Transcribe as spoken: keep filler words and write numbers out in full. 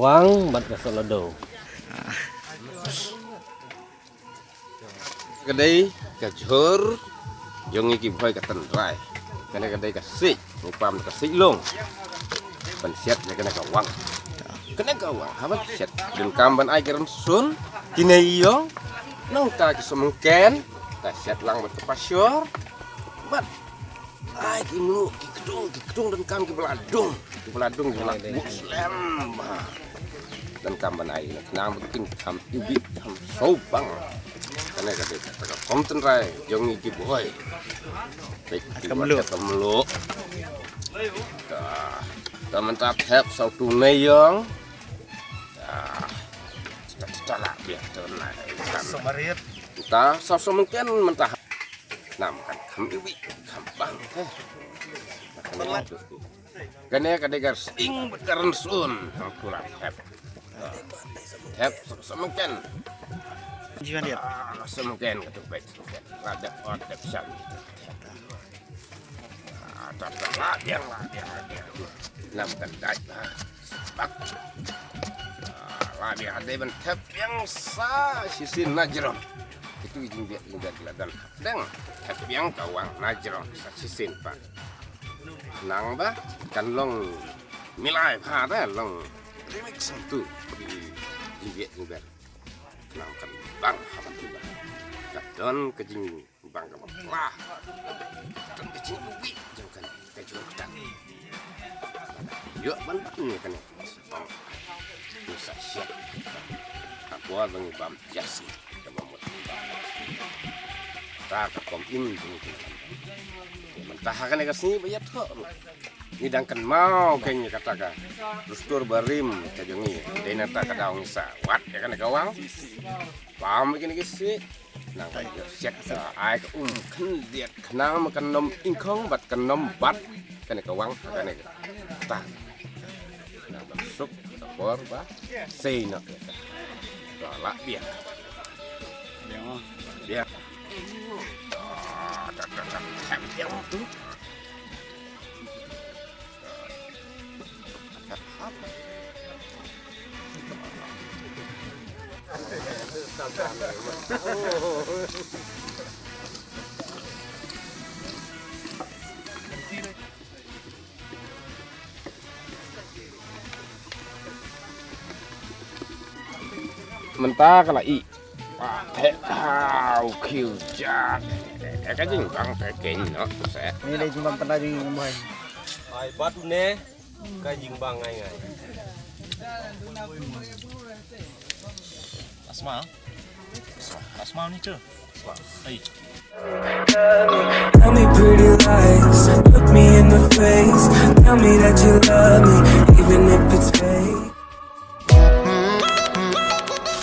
Wang bad ka sohladoo. Ka dei ka jhur jong ngi ki Bhoi ka tynrai. Kane ka dei ka siej, ngi pam ka siej lung. Ban siat ïa kane ka wang. Kane ka wang haba siat, donkam ban ai ki rynsun, kine ïong. Nangta ki sohmynken, ta siat lang bad ka pashor. Bad ai ki mluh, ki kdung, ki kdung donkam ki ba la dung. Ki ba la dung, ki ba la buk slem. Donkam ban ai, khnang ba kin kham iwbih, kham sngewbang. Kane ka dei kata ka khom tynrai jong ngi ki Bhoi. Peit ki, ka mluh. Ka mluh. Ka, ka mynta thep saw tu ne ïong. Ah, ta, ta, ta lah biang tu na. Samarit. Ta saw sohmynken mynta. Nam kan kham iwbih, kham bang. Kane ka dei ka sying bad ka rynsun. Hang tu lah thep. Thep, sohmynken. Jiwan dia. Ah, sohmynken ka tu beit, sohmynken. Lah dep ot, dep shan. Ah, ta, ta, lah biang, lah biang, lah biang. Nam kan dait lah. Bak. Ah, lah biang, dei ban thep biang sa shisien na jrong. Itu i jingbiang, jingbiang la don. Dang thep biang ka wang na jrong sa shisien pat. Nang ba kan long milai bha da long remix tu i jingbiang, jingbiang. Nang kan bang haba tu ba. Ka don ka jing bang ka ba pla. Tang ka jingbiang jong kane ka jingbiang. Ïoh ban ban ïa kane. Ngi sa siat. Ka kwah ba ngi bam jasi. Ka ba mut ngi bam. Ta ka kom im jong ngi. Mynta ha kane ka sngi ba ïathoh ruh. Ngi dang kynmaw kein ïa kata ka dustur barim ka jong ngi. Dei na kata ka daw ngi sa wad ïa kane ka wang. Pam ïa kane ka siej. Nang ka ïoh siat ka ai ka um khyndiat khnang ma kan nym ingkhong bad kan nym bat kane ka wang kane ka ta. Nang ban suk ka por ba sei noh ïa ka. Ka lah biang. Biang ah. Biang. Ah, ka, ka, ka, ka, biang tu. Mynta ka la ih. Wah, he, ha, u khiew jat. Eh, ka jingbang te keiñ noh, se. Ni dei jingbang pynda jingmoi. Ai, bad une, ka jingbang ngai ngai. Asma. Asma ni tu. Asma. Hey. Tell me pretty lies, look me in the face. Tell me that you love me.